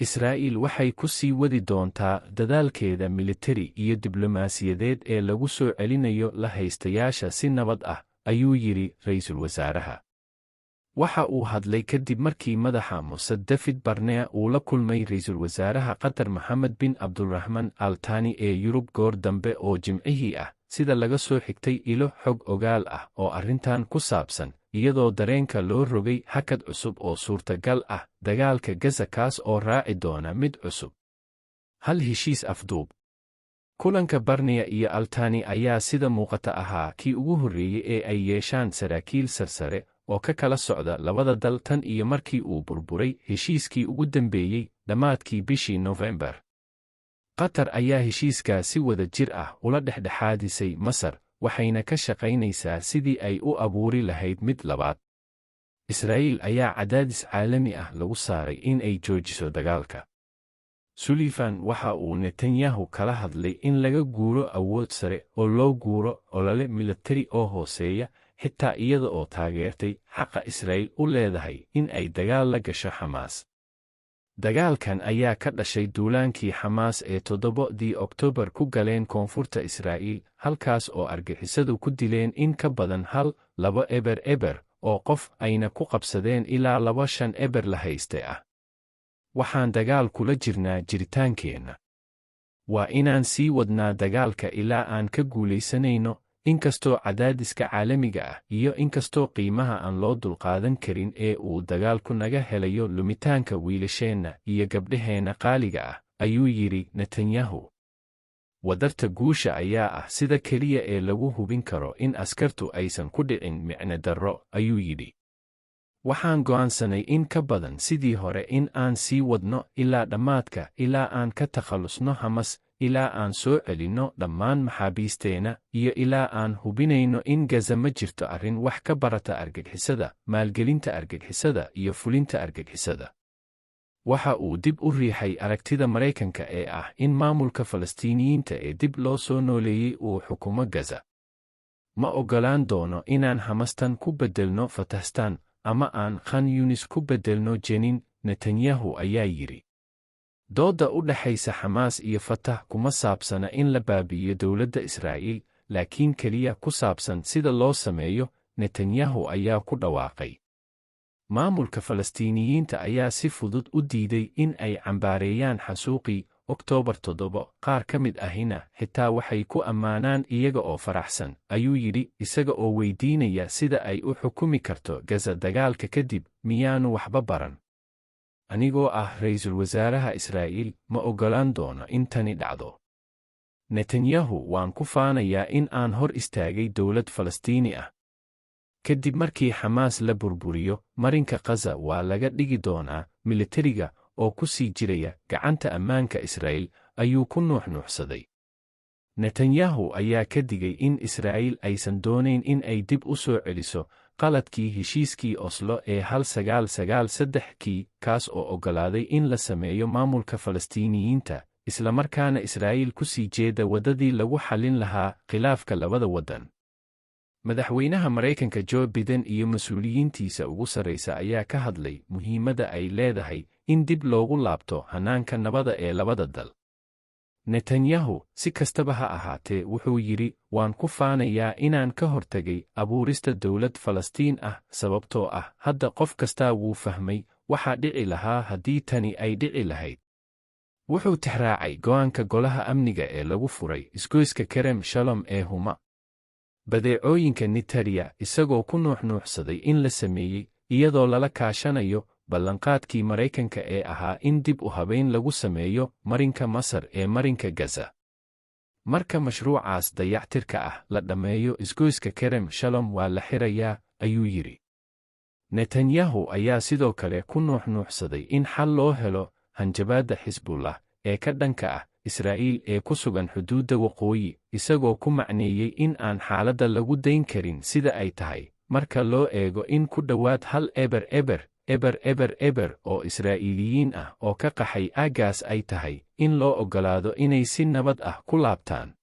Israa'iil waxay ku sii wadi doontaa dadaalkeeda militari iyo diblomaasiyadeed ee lagu soo celinayo la haystayaasha si nabad ah, ayuu yidhi ra'iisul wasaaraha. Waxa uu hadlay kadib markii madaxa Mossad David Barnea uu la kulmay ra'iisul wasaaraha Qatar Mohammed bin Abdulrahman Al Thani ee Yurub goor dambe oo Jimcihii ah, sida laga soo xigtay ilo xog ogaal ah oo arrintan ku saabsan, iyadoo dareenka loo rogay hakad cusub oo suurtagal ah dagaalka Gaza kaas oo raaci doona mid cusub. Hal heshiis afduub. Kulanka Barnea iyo Al Thani ayaa sida muuqata ahaa kii ugu horreeyey ee ay yeeshaan saraakiil sarsare oo ka kala socda labada dal tan iyo markii uu burburay heshiiskii ugu dambeeyey dhammaadkii bishii Nofembar. Qatar ayaa heshiiskaa si wada jir ah ula dhexdhexaadisay Masar, waxayna ka shaqaynaysaa sidii ay u abuuri lahayd mid labaad. Israa'iil ayaa cadaadis caalami ah lagu saaray in ay joojiso dagaalka. Sullivan waxa uu Netanyahu kala hadlay in laga guuro awood sare oo loo guuro olole militari oo hooseeya, xitaa iyada oo taageertay xaqa Israa'iil u leedahay in ay dagaal la gasho Xamaas. Dagaalkan ayaa ka dhashay duulaankii Xamaas ee 7dii Oktoobar ku galeen koonfurta Israa'iil, halkaas oo argagixisadu ku dileen in ka badan 1200 oo qof ayna ku qabsadeen ilaa 250 la hayste ah. Waxaan dagaal kula jirnaa jiritaankeenna. Waa inaan sii wadnaa dagaalka ilaa aan ka guulaysanayno, inkastoo cadaadiska caalamiga ah iyo inkastoo qiimaha aan loo dulqaadan karin ee uu dagaalku naga helayo lumitaanka wiilasheenna iyo gabdhaheenna qaaliga ah, ayuu yidhi Netanyahu. Wadarta guusha ayaa ah sida keliya ee lagu hubin karo in askartu aysan ku dhicin micno darro, ayuu yidhi. Waxaan go'aansanay in ka badan sidii hore in aan sii wadno ilaa dhammaadka, ilaa aan ka takhalusno Hamas, ilaa aan soo celinno dhammaan maxaabiisteena, iyo ilaa aan hubinayno in Gaza ma jirto arrin wax ka barata argagixisada, maalgelinta argagixisada iyo fulinta argagixisada. Waxa uu dib u riixay aragtida Maraykanka ee ah in maamulka Falastiiniyiinta ee dib loo soo nooleeyey uu xukumo Gaza. Ma oggolaan doono inaan Hamastan ku beddelno Fatahstan ama aan Khan Yunis ku beddelno Jenin, Netanyahu ayaa yidhi. Doodda u dhaxaysa Xamaas iyo Fatah kuma saabsana in la baabi'iyo dowladda Israa'iil, laakiin keliya ku saabsan sida loo sameeyo, Netanyahu ayaa ku dhawaaqay. Maamulka Falastiiniyiinta ayaa si fudud u diiday in ay cambaareeyaan xasuuqii Oktoobar 7, qaar ka mid ahina xitaa waxay ku ammaanaan iyaga oo faraxsan, ayuu yidhi, isaga oo weydiinaya sida ay u xukumi karto Gaza dagaalka kadib, miyaanu waxba baran. Anigoo ah ra'iisul wasaaraha Israa'iil, ma oggolaan doono in tani dhacdo. Netanyahu, waan ku faanayaa in aan hor istaagay dowlad Falastiini ah. Kadib markii Xamaas la burburiyo, marinka Gaza waa laga dhigi doonaa militariga oo ku sii jiraya gacanta ammaanka Israa'iil, ayuu ku nuuxnuuxsaday. Netanyahu ayaa ka digay in Israa'iil aysan doonayn in ay dib u soo celiso qaladkii heshiiskii Oslo ee 1993kii, kaas oo oggolaaday in la sameeyo maamulka Falastiiniyiinta, islamarkaana Israa'iil ku sii jeeda waddadii lagu xallin lahaa khilaafka labada waddan. Madaxweynaha Maraykanka Joe Biden iyo mas'uuliyiintiisa ugu sarraysa ayaa ka hadlay muhiimadda ay leedahay in dib loogu laabto hannaanka nabadda ee labada dal. Netanyahu, si kastaba ha ahaatee, wuxuu yidhi, waan ku faanayaa inaan ka hortagay abuurista dowlad Falastiin ah, sababtoo ah hadda qof kastaa wuu fahmay waxa dhici lahaa haddii tani ay dhici lahayd. Wuxuu tixraacay go'aanka Golaha Amniga ee lagu furay isgoyska Kerem Shalom ee Huma. Badeecooyinka Nitaria, isagoo ku nuuxnuuxsaday in la sameeyey iyadoo lala kaashanayo ballanqaadkii Maraykanka ee ahaa in dib u habeyn lagu sameeyo marinka Masar ee marinka Gaza. Marka mashruucaas dayactirka ah la dhammeeyo, isgoyska Kerem Shalom waa la xirayaa, ayuu yidhi. Netanyahu ayaa sidoo kale ku nuuxnuuxsaday in xal loo helo hanjabaadda Xisbullah ee ka dhanka ah Israa'iil ee ku sugan xuduudda waqooyi, isagoo ku macneeyey in aan xaaladda lagu dayn karin sida ay tahay, marka loo eego in ku dhowaad 100,000 oo Israa'iiliyiin ah oo ka qaxay aaggaas ay tahay in loo oggolaado inay si nabad ah ku laabtaan.